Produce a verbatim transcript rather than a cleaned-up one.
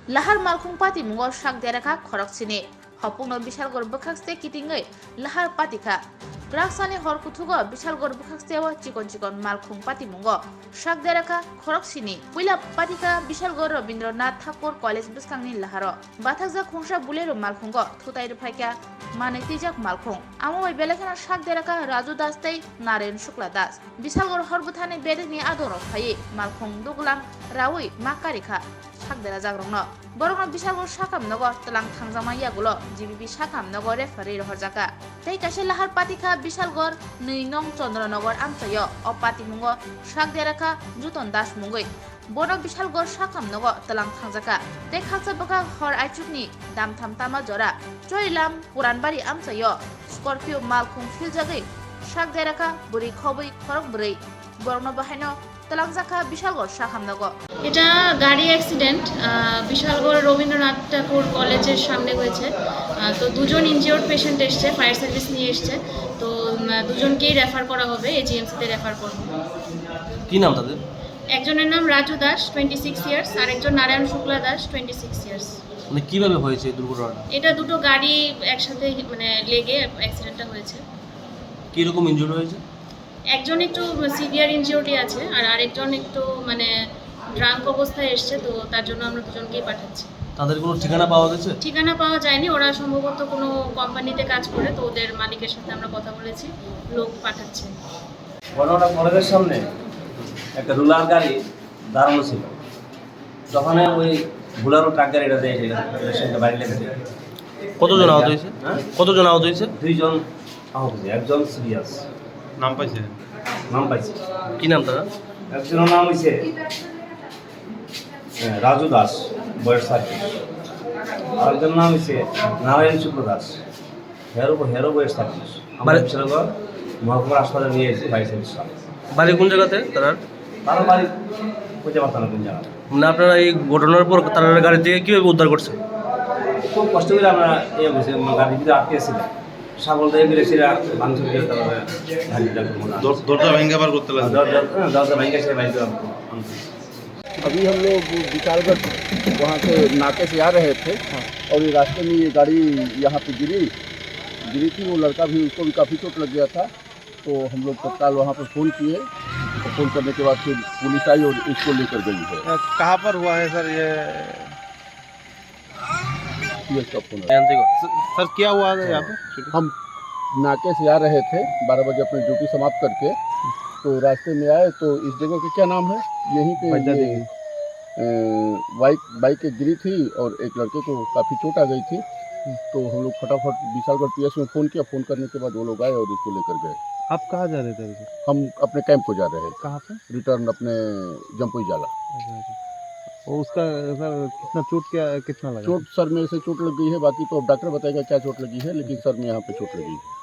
Lahar malkhung patimungo sak derakha khorok sini. Hopungno Bishalgor bwkhakste kitingwi lahar patikha. Kwraksani hor kuthugo Bishalgor bwkhakseo chikon chikon malkhung patimungo sak derakha khorok sini. Puila patikha Bishalgor Rabindranath Thakur College bwskangni laharo. Bathakjak khungsa Bolero malkhungo thutai rwphaikha manwi twijak malkhung. Amo bai belai kheno sak derakha Raju Das tei Narayan Shukla Das. Bishalgor hor bwthani bedekni adongrok phaiwi malkhung duglam raui ma karikha sak derajakrokno. Borokno Bishalgor sakam nogo twlang thangjakma yagulo G B B sakam nogo referee rohorjakha. Tei kaisa lahar patikha Bishalgor nwi nong Chandra Nagar amchaio. O patimungo sak derakha Juton Das mungwi. Bono Bishalgor sakam nogo twlang thangjakha. Tei khaksa bwkhak hor aichukni damtham tama jora Chorilam Puranbari amchaio Scorpio malkhung philjagwi sak derakha bwrwi khobwi khorok bwrwi. Borokno bahaino twlangjakha Bishalgor sakam nogo. এটা গাড়ি অ্যাক্সিডেন্ট। আহ, বিশালগড় রবীন্দ্রনাথ ঠাকুর কলেজের সামনে হয়েছে। আহ, তো দুজন injured patient এসছে, fire service নিয়ে এসছে। তো উম, দুজনকেই রেফার করা হবে, এজিএমসিতে রেফার করবো। কি নাম তাদের? একজনের নাম রাজু দাস, টোয়েন্টি সিক্স ইয়ার্স, আর একজন নারায়ণ শুক্লা দাস, টোয়েন্টি সিক্স ইয়ার্স। মানে, কিভাবে হয়েছে এই দুর্ঘটনাটা? এটা দুটো গাড়ি একসাথে, মানে, লেগে অ্যাক্সিডেন্টটা হয়েছে। কিরকম ইনজুরি হয়েছে? একজন একটু সিভিয়ার ইনজিওরি আছে, আর আরেকজন একটু, মানে, ড্রাঙ্ক অবস্থায় এসছে, তো তার জন্য আমরা দুজনকেই পাঠাচ্ছি। তাদের কোনো ঠিকানা পাওয়া গেছে? ঠিকানা পাওয়া যায়নি, ওরা সম্ভবত কোনো কোম্পানিতে কাজ করে, তো ওদের মালিকের সাথে আমরা কথা বলেছি, লোক পাঠাচ্ছে। ঘটনাটা কলেজের সামনে একটা রোলার গাড়ি দাঁড়ানো ছিল, তখন ওই বুলারো ট্রাক গাড়িটা দিয়ে সেটা, সেটা বাইরে লেগে যায়। কতজন আহত হয়েছে? হ্যাঁ? কতজন আহত হয়েছে? দুইজন আহত হয়েছে, একজন সিরিয়াস। নাম পাইছে? নাম পাইছে। কি নাম তারা? একজনের নাম হয়েছে, হ্যাঁ, রাজু দাস, বয়স ষাট। আর একজনের নাম হয়েছে নারায়ণ শুক্ল দাস। হেরো, হেরো বয়স ছাব্বিশ। আমরা মানে বিশালগড় মহকুমা হাসপাতালে নিয়ে এসেছি বাইশ সালে। বাড়ি কোন জায়গাতে তার? তার বাড়ি খুঁজে পাচ্ছি না কোন জায়গাতে। মানে আপনারা এই ঘটনার পর তার গাড়ি থেকে কিভাবে উদ্ধার করছেন? খুব কষ্ট করে আমরা ইয়ে করছি, মানে গাড়ির ভিতরে আটকে ছিল। সাবল দিয়ে মিলে সেটা ভাঙচুর করে তারপরে গাড়িটা ঘুমানো। দর-, দরজা ভেঙে বার করতে লাগলো। দরজা, হ্যাঁ, দরজা ভেঙে সেটা বাইরে আনছি। अभी हम लोग विशालगढ़ वहाँ से नाके से आ रहे थे, हाँ। और ये रास्ते में ये गाड़ी यहाँ पे गिरी, गिरी थी। वो लड़का भी, उसको भी काफ़ी चोट लग गया था, तो हम लोग तत्काल वहाँ पर फ़ोन किए। तो फ़ोन करने के बाद फिर पुलिस आई और इसको लेकर गई है। अ, कहाँ पर हुआ है सर ये? ये इसका फ़ोन है। सर, क्या हुआ है यहाँ पे? हम नाके से आ रहे थे बारह बजे अपनी ड्यूटी समाप्त करके, तो रास्ते में आए तो इस जगह के क्या नाम है, यहीं पे ये, अ, बाइक, बाइक एक गिरी थी और एक लड़के को काफ़ी चोट आ गई थी। हम्म। तो हम लोग फटाफट विशालगढ़ पीएस में फ़ोन किया, फ़ोन करने के बाद वो लोग आए और इसको लेकर गए। आप कहाँ जा रहे थे अभी? हम अपने कैंप को जा रहे हैं। कहाँ पे? रिटर्न अपने जम्पुई जाला। अच्छा, अच्छा। और उसका, सर, कितना चोट, क्या, कितना लगा? चोट सर में से चोट लग गई है, बाकी तो अब डॉक्टर बताएगा क्या चोट लगी है, लेकिन सर में यहाँ पे चोट लगी है।